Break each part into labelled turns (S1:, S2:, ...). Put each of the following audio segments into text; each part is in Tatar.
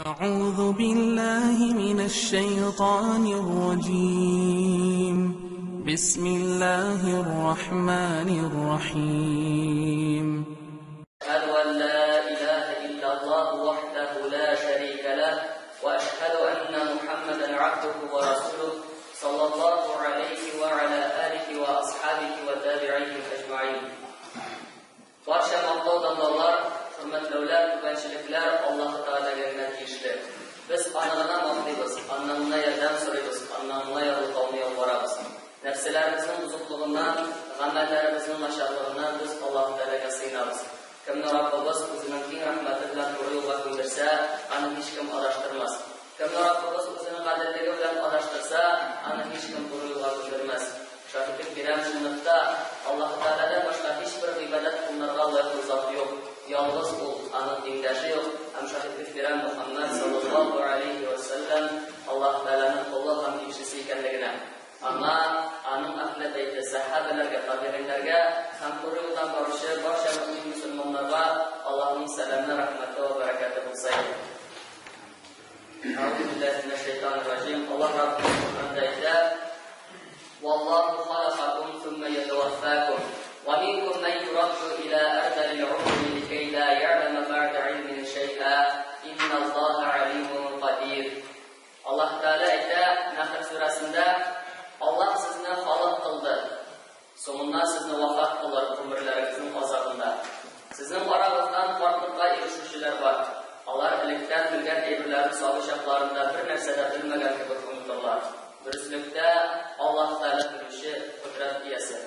S1: أعوذ بالله من الشيطان الرجيم. بسم الله الرحمن الرحيم.
S2: أشهد أن لا إله إلا الله وحده لا شريك له، وأشهد أن محمدا عبده ورسوله صلى الله عليه وعلى آله وأصحابه وتابعيه أجمعين. Барча мактау данлаулар, хөрмәтләүләр, түбәнчелекләр Аллаһы Тәгаләгә генә тиешле. Без аны гына мактыйбыз, аннан гына ярдәм сорыйбыз, аннан гына ярлыкауны ялварабыз. Нәфселәребезнең бозыклыгыннан, гамәлләребезнең начарлыгыннан без Аллаһы Тәгаләгә сыенабыз. Кемне Раббыбыз үзенең киң рәхмәте белән туры юлга күндерсә, аны һичкем адаштырмас. Кемне Раббыбыз үзенең гаделлеге белән адаштырса, аны һичкем туры юлга күндермәс. Шаһитлек бирәм, чынлыкта Аллаһы Тәгаләдән башка һичбер гыйбадәт кылынырга лаеклы зат юк. Ялгыз ул, аның тиңдәше юк. Һәм шаһитлек бирәм Мухаммад саллаллаһу алейхи ва саллям Аллаһы Тәгаләнең колы һәм илчесе икәнлегенә. Аңа, аның әһле бәйте, сәхабәләргә, табигыйннәргә һәм туры юлдан баручы барча мөэмин мөселманнарга Аллаһның сәламе, рәхмәте ва бәрәкәте булса иде. Әгъузу биллаһи минәш шайтанир раҗим. Аллаһ Раббыбыз Коръәндә әйтә: Валлаһу халакакум сумма ятаваффакум ва минкум ман юрадду иля арзалил умри ликей ла я'лама бa'да илмин шай'a инналлаһа алимун кадир. Аллаһ Тәгалә әйтә Нәхл сүрәсендә: Аллаһ сезне халык кылды, соңыннан сезне вафат кылыр гомерләрегезнең азагында. Сезнең арагыздан картлыкка ирешүчеләр бар. Алар электән белгән әйберләрен сабый чакларында бер нәрсә дә белмәгән кебек онытырлар. Дөреслектә, Аллаһ Тәгалә белүче, кодрәт иясе.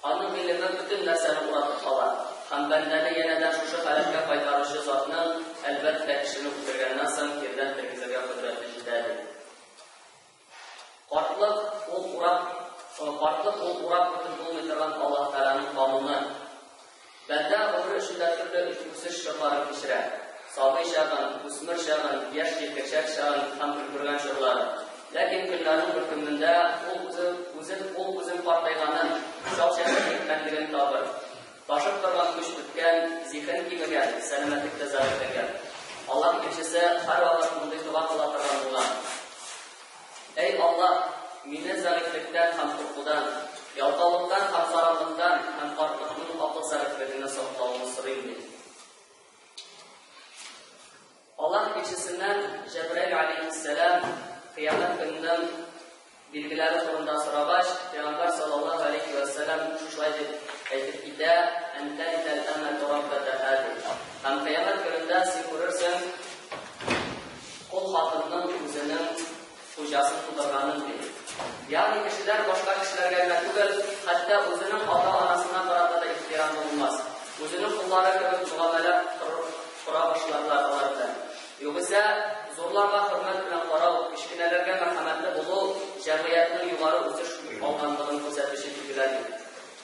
S2: Аның гыйлеме бөтен нәрсәне уратып ала. Һәм бәндәне янәдән шушы халәткә кайтаручы затның, әлбәттә, кешене үтергәннән соң кирдән тергезергә кодрәте җитә, ди. Картлык ул урап, картлык ул урап үтеп булмый торган Аллаһ Тәгаләнең кануны. Бәндә гомере эчендә төрле үсеш чорларын кичерә. Сабый чагын, үсмер чагын, яшь җилкенчәк чагын һәм өлгергән чорларын. Ләкин көннәрнең бер көнендә ул үзе, үзен, ул үзен картайганын, чал чәчен кипкәнлеген табыр. Ташып торган көч беткән, зиһен кимегән, сәламәтлек тә зәгыйфьләнгән. Аллаһ илчесе һәрвакыт мондый дога кыла торган булган. Әй Аллаһ, мине зәгыйфьлектән һәм куркудан, ялкаулыктан һәм саранлыктан һәм картлыкның акыл зәгыйфьлегеннән саклавыңны сорыйм, ди. Аллаһ илчесеннән Җәбраил алейһиссәлам кыямәт көненең билгеләре турында сорагач, пәйгамбәр саллаллаһу алейһи вә сәлләм шушылай дип әйтеп китә: "Ән тәлидәл әмәту раббатаһа" ди. Һәм кыямәт көнендә син күрерсең кол хатынның үзенең хуҗасын тудырганын, ди. Ягъни кешеләр башка кешеләргә генә түгел, хәтта үзенең ата-анасына карата да ихтирамлы булмас. Үзенең куллары кебек мөгамәлә кора башларлар алар белән. Югыйсә, зурларга хөрмәт белән карау, кечкенәләргә мәрхәмәтле булу җәмгыятьнең югары үсеш алганлыгын күрсәтүче билгеләр бит.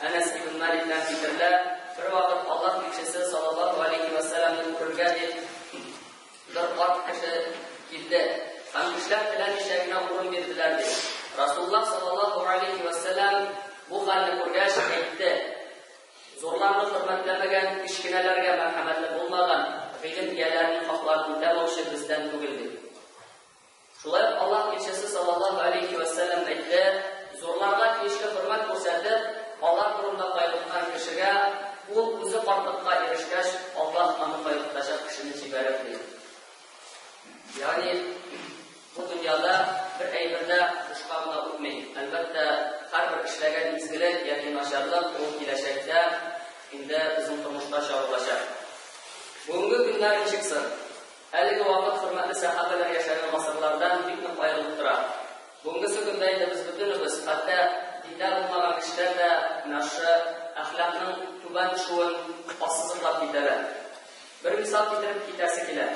S2: Әнәс ибн Маликтән китерелә, бервакыт Аллаһ илчесе саллаллаһу алейһи вә сәлләмне күрергә дип бер карт кеше килде һәм кешеләр теләмичә генә урын бирделәр, ди. Расулуллаһ саллаллаһу алейһи вә сәлләм бу хәлне күргәч әйтте: Зурларны хөрмәтләмәгән, кечкенәләргә мәрхәмәтле булмаган, гыйлем ияләренең хакларын үтәмәүче бездән түгел, ди. Шулай ук Аллаһ илчесе саллаллаһу алейһи вә сәлләм әйтте: Зурларга тиешле хөрмәт күрсәтеп, алар турында кайгырткан кешегә, ул үзе картлыкка ирешкәч, Аллаһ аны кайгыртачак кешене җибәрер, ди. Ягъни бу дөньяда бер әйбер дә бушка гына үтми. Әлбәттә, һәрбер эшләгән изгелек яки начарлык ул киләчәктә инде безнең тормышта чагылачак. Бүгенге көннәр ничек соң? Әлеге вакыт хөрмәтле сәхабәләр яшәгән гасырлардан бик нык аерылып тора. Бүгенгесе көндә инде без бөтенебез, хәтта диндә булмаган кешеләр дә менә шушы әхлакның түбән төшүен ассызыклап китәләр. Бер мисал китереп китәсе килә.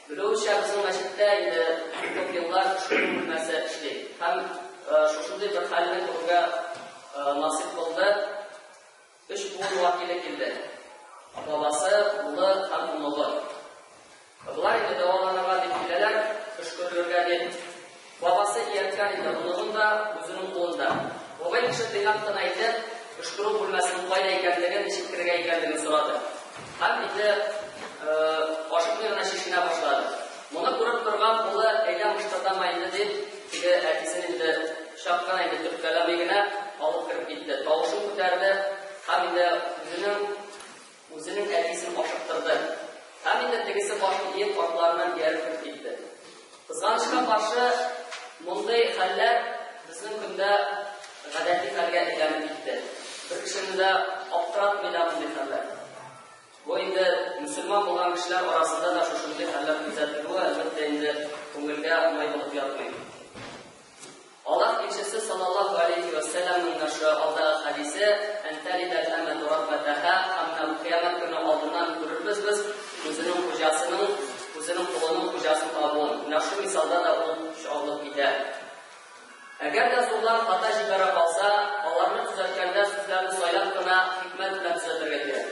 S2: Белүебезчә, безнең мәчеттә инде күп еллар өшкерү бүлмәсе эшли. Һәм шушындый бер хәлне күрергә насыйп булды. Өч буын вәкиле килде. Бабасы, улы һәм оныгы. Болар инде дәваланырга дип киләләр, өшкерелергә дип. Бабасы иярткән инде оныгын да, үзенең улын да. Бабай кеше тыйнак кына итеп, өшкерү бүлмәсенең кайда икәнлеген, ничек керергә икәнлеген сорады. Һәм инде ашыкмый гына чишенә башлады. Моны күреп торган Чак кына инде төрткәләми генә алып кереп китте. Тавышын күтәрде һәм инде үзенең әтисен ашыктырды. Һәм инде тегесе башын иеп артларыннан ияреп кереп китте. Кызганычка каршы, мондый хәлләр безнең көндә гадәти хәлгә әйләнеп китте. Бер кешене дә аптыратмый да мондый хәлләр. Бу инде мөселман булган кешеләр арасында да шушындый хәлләр күзәтелүе, әлбәттә инде, күңелгә уңай булып ятмый. Аллаһ илчесе саллаллаһу алейхи ва сәлламның нашы алдагы хәдисе «Ән талидәл әмәту раббатаһа» һәм менә бу кыямәт көне алдыннан күрербез без үзенең хуҗасының, үзенең колының хуҗасын табуын. Менә шул мисалда да ул чагылып китә. Әгәр дә зурлар хата җибәрә калса, аларны төзәткәндә сүзләрне сайлап кына, хикмәт белән төзәтергә кирәк.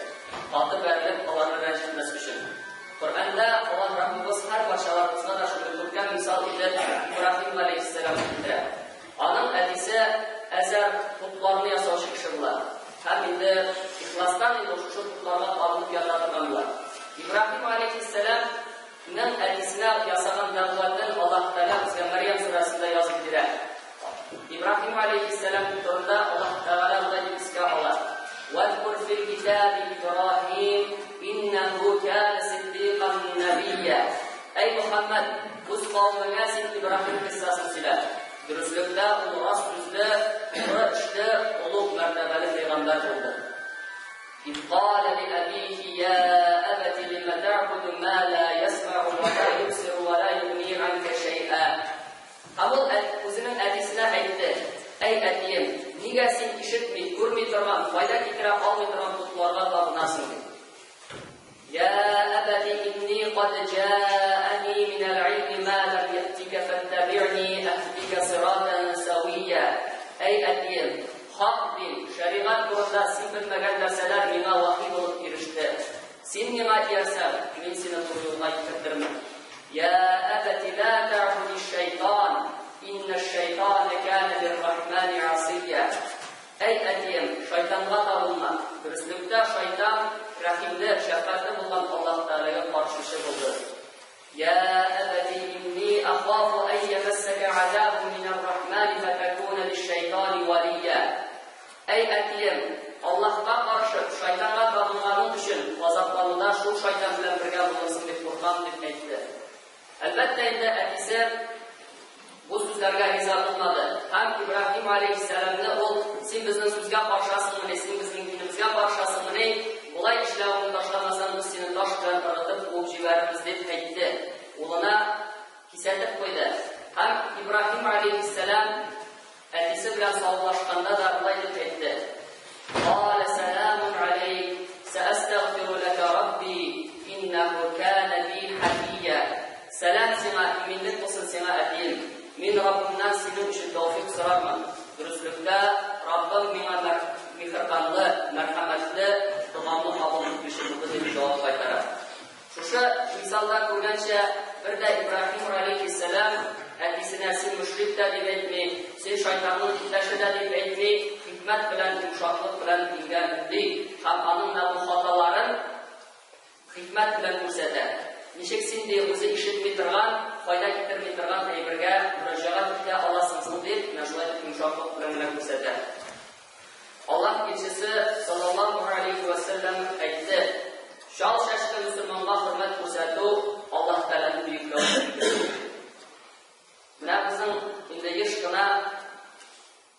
S2: Каты бәрелеп, аларны рәнҗетмәс өчен. Коръәндә Аллаһ Раббыбыз һәр барчаларыбызга да шундый күркәм мисал итеп Ибраһим галәйһиссәламны китерә. Аның әтисе Әзәр потларны ясаучы кеше була. Һәм инде ихластан инде шушы потларга табынып ята торган була. Ибраһим галәйһиссәлам Ның әтисенә ясаган дәгъватын Аллаһ Тәгалә безгә Мәрьям сүрәсендә язып бирә. Ибраһим галәйһиссәлам турында Аллаһ Тәгалә болай дип искә ала: "Вәзкур фил китаби Ибраһим, иннәһу кана сиддикан нәбийя." Әй Мөхәммәд, үз кавемеңә син Ибраһим кыйссасын сөйлә. Дөреслектә ул рас сүзле, туры эшле, олуг мәртәбәле пәйгамбәр булды. إذ قال لأبيه يا أبت لم تعبد ما لا يسمع ولا يبصر ولا يغني عنك شيئا. Һәм ул үзенең әтисенә әйтте: Әй әтием, нигә син ишетми, күрми торган, файда китерә алмый торган потларга табынасың? Дип. يا أبت إني قد جاءني من العلم ما لم يأتك فاتبعني أهدك صراطا سويا. Әй әтием, хак дин, шәригать турында син белмәгән нәрсәләр миңа вахи булып иреште. Син миңа иярсәң, мин сине туры юлга китертермен. Я әбәти ла та'буди шайтан, инна шайтана кана лиррахмани асия. Әй әтием, шайтанга табынма. Дөреслектә шайтан рәхимле, шәфкатьле булган Аллаһ Тәгаләгә каршычы булды. يا أبت إني أخاف أن يمسك عذاب من الرحمن فتكون للشيطان وليا. Әй әтием, Аллаһка каршы шайтанга табынганың өчен газаплануда шул шайтан белән бергә булырсың дип куркам, дип әйтте. Әлбәттә инде әтисе бу сүзләргә риза булмады. Һәм Ибраһим алейһиссәламны ул: "Син безнең сүзгә каршасыңмыни, син безнең динебезгә каршасыңмыни? Болай эшләвеңне ташламасаң, без сине таш белән ыргытып куып җибәрербез", дип әйтте. Улына кисәтеп куйды. Һәм Ибраһим алейһиссәлам әтисе белән саубуллашканда да болай дип әйтте: "Калә сәламун алейк, сәәстәгъфиру ләкә рабби, иннәһу кана би хәфия." Сәлам сиңа, иминлек булсын сиңа, әтием. Мин Раббымнан синең өчен тәүфик сорармын. Дөреслектә, Раббым миңа миһербанлы, мәрхәмәтле, догамны кабул итүче булды, дип җавап кайтара. Шушы мисалда күргәнчә, бер дә Ибраһим алейһиссәлам әтисенә син мөшрик тә дип әйтми, син шайтанның иптәше дә дип әйтми, хикмәт белән, йомшаклык белән дингә өнди һәм аның менә бу хаталарын хикмәт белән күрсәтә. Ничек син, ди, үзе ишетми торган, файда китерми торган әйбергә мөрәҗәгать итә аласың соң, дип, менә шулай итеп йомшаклык белән генә күрсәтә. Аллаһ илчесе саллаллаһу алейхи ва сәлләм әйтте: Чал чәчле мөселманга хөрмәт күрсәтү Аллаһ Тәгаләне бөекләү. Менә безнең инде еш кына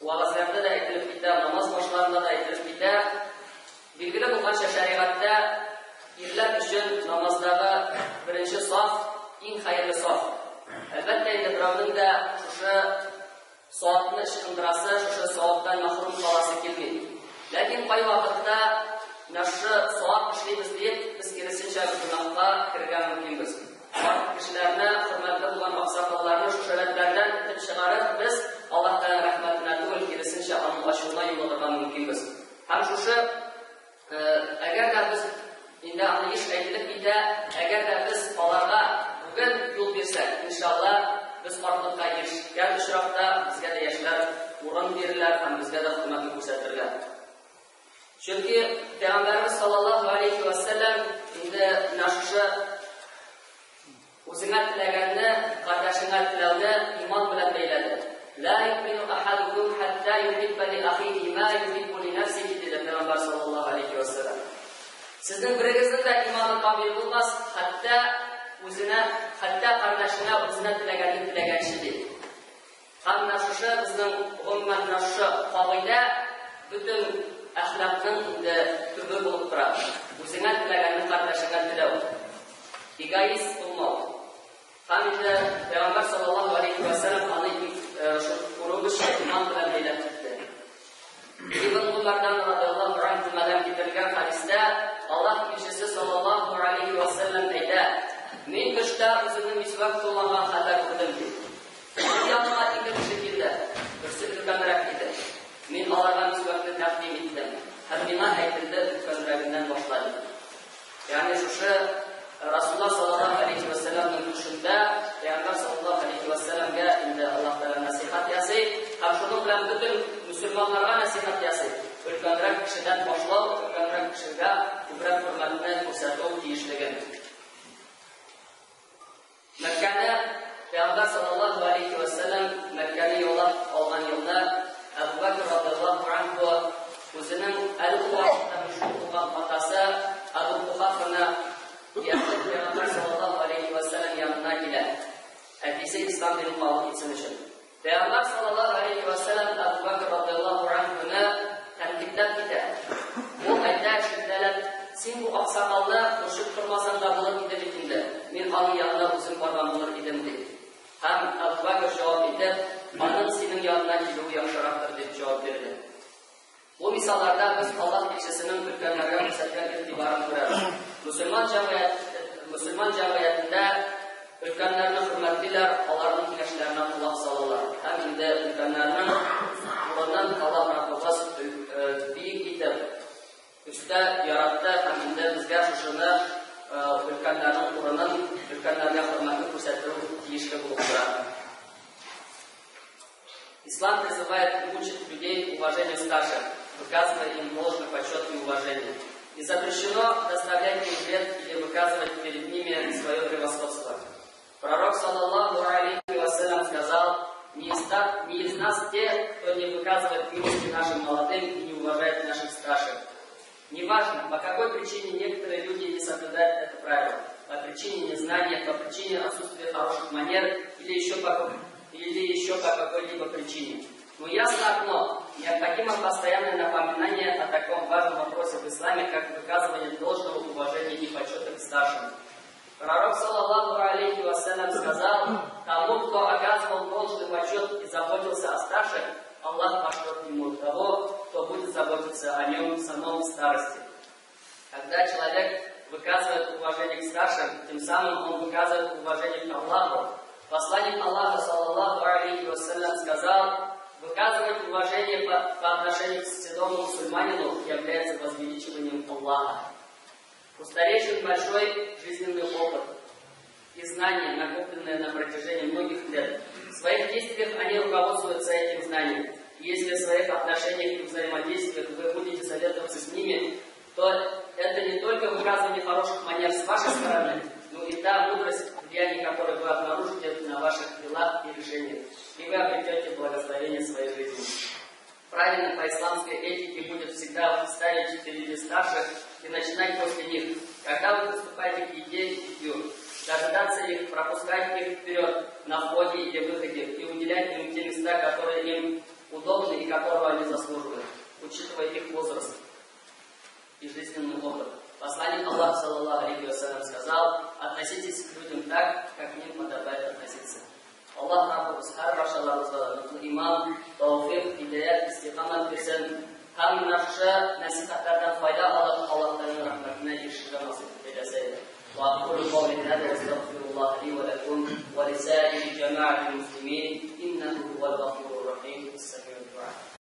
S2: вәгазьләрдә дә әйтелеп китә, намаз башларында да әйтелеп китә. Билгеле булганча, шәригатьтә ирләр өчен намаздагы беренче саф иң хәерле саф. Әлбәттә инде берәүнең дә шушы савапны ычкындырасы, шушы саваптан мәхрүм каласы килми. Ләкин кайвакытта менә шушы савап эшлибез дип, без киресенчә гөнаһка керергә мөмкинбез. Карт кешеләрне, хөрмәтле булган аксакалларны шушы рәтләрдән этеп чыгарып, без Аллаһ Тәгалә рәхмәтенә түгел, киресенчә аның ачуына юлыгырга мөмкинбез. Һәм шушы әгәр дә без инде аны еш әйтелеп китә, әгәр дә без аларга бүген юл бирсәк, иншалла, без картлыкка ирешкән очракта безгә дә яшьләр урын бирерләр һәм безгә дә хөрмәтен күрсәтерләр. Чөнки Пәйгамбәребез саллаллаһу алейхи ва сәлләм инде менә шушы үзеңә теләгәнне, кардәшеңә теләүне иман белән бәйләде. Ла юмину ахадукум Сезнең берегезнең дә иманы камил булмас, хәтта үзенә, хәтта кардәшенә үзенә теләгәнне теләгәнче, ди. Һәм менә шушы безнең гомумән менә шушы кагыйдә бөтен әхлакның инде төбе булып тора. Үзеңә теләгәнне кардәшеңә теләү. Эгоист булмау. Һәм инде Пәйгамбәр саллаллаһу алейхи ва сәлләм аны күрүебезчә иман белән бәйләп китте. Ибн Гумардан радиаллаһу анһумадан китерелгән хәдистә Аллаһ илчесе саллаллаһу алейхи ва сәлләм әйтә: "Мин төштә үземне мисвак кулланган хәлдә күрдем", ди. Минем яныма ике кеше килде. Берсе өлкәнрәк иде. Мин аларга мисвакны тәкъдим иттем. Һәм миңа әйтелде, өлкәнрәгеннән башла, дип. Ягъни шушы Расулуллаһ саллаллаһу алейхи ва сәлләмнең төшендә Пәйгамбәр саллаллаһу алейхи ва сәлләмгә инде Аллаһ Тәгалә нәсыйхәт ясый һәм шуның белән бөтен мөселманнарга нәсыйхәт ясый. Өлкәнрәк кешедән башлау, өлкәнрәк кешегә күбрәк хөрмәтне күрсәтү тиешлеген. Мәккәне Пәйгамбәр саллаллаһу алейхи ва сәлләм Мәккәне яулап алган елны Әбу Бәкр радиаллаһу анһу үзенең әле ул вакытта мөшрик булган атасы Әбу Кухафаны ияртеп Пәйгамбәр саллаллаһу алейхи ва сәлләм янына килә. Әтисе ислам динен кабул итсен өчен. Пәйгамбәр саллаллаһу алейхи ва сәлләм Әбу Бәкр радиаллаһу анһуны тәнкыйтьләп китә. Ул әйтә, шелтәләп, син бу аксакалны борчып тормасаң да булыр иде бит инде, мин аның янына үзем барган булыр идем, ди. Һәм Әбу Бәкр җавап итеп, аның синең янына килүе яхшырактыр, дип җавап бирде. Бу мисалларда без Аллаһ илчесенең өлкәннәргә күрсәткән игътибарын күрәбез. Мөселман җәмгыять, мөселман җәмгыятендә өлкәннәрне хөрмәтлиләр, аларның киңәшләренә колак салалар. Һәм инде өлкәннәрнең урынын Аллаһ Раббыбыз биек итеп өстә яратты һәм инде безгә шушыны өлкәннәрнең урынын, өлкәннәргә хөрмәтне күрсәтү тиешле булып тора. Ислам призывает и учит людей уважению старших, выказывая им должный почет и уважение. И запрещено доставлять им вред или выказывать перед ними свое превосходство. Пророк, саллаллаху алейхи вассалям, сказал: не из, не из нас те, кто не выказывает милости нашим молодым и не уважает наших старших. Неважно, по какой причине некоторые люди не соблюдают это правило. По причине незнания, по причине отсутствия хороших манер или еще по какой-либо причине. Но ясно одно, необходимо постоянное напоминание о таком важном вопросе в исламе, как выказывание должного уважения и почета к старшим. Пророк, саллаллаху алейхи вассалям, сказал: тому, кто оказывал должный почет и заботился о старших, Аллах пошлет ему того, кто будет заботиться о нем самом в старости. Когда человек выказывает уважение к старшим, тем самым он выказывает уважение к Аллаху. Посланник Аллаха, саллаллаху алейхи вассалям, сказал: выказывать уважение по отношению к седому мусульманину является возвеличиванием Аллаха. У старейшин большой жизненный опыт и знания, накопленные на протяжении многих лет. В своих действиях они руководствуются этим знанием. И если в своих отношениях и взаимодействиях вы будете советоваться с ними, то это не только выказывание хороших манер с вашей стороны, но и та мудрость, влияние которой вы обнаружите на ваших делах и решениях. И вы обретете благословение своей жизни. Правильно по исламской этике будет всегда ставить впереди старших и начинать после них. Когда вы приступаете к еде и питью, дожидаться их, пропускать их вперед на входе или выходе и уделять им те места, которые им удобны и которого они заслуживают, учитывая их возраст и жизненный опыт. Посланник Аллаха, саллаллаху алейхи вассалям, сказал: относитесь к людям так, как к ним подобает относиться. Аллаһ Раббыбыз һәрбарчаларыбызга да ныклы иман, тәүфыйк, һидаять, истикамәт бирсен. Һәм менә шушы нәсыйхәтләрдән файда алып, Аллаһның рәхмәтенә ирешергә насыйп әйләсен. وأقول قولي هذا واستغفر الله لي ولكم ولسائر جماعة المسلمين إنه هو الغفور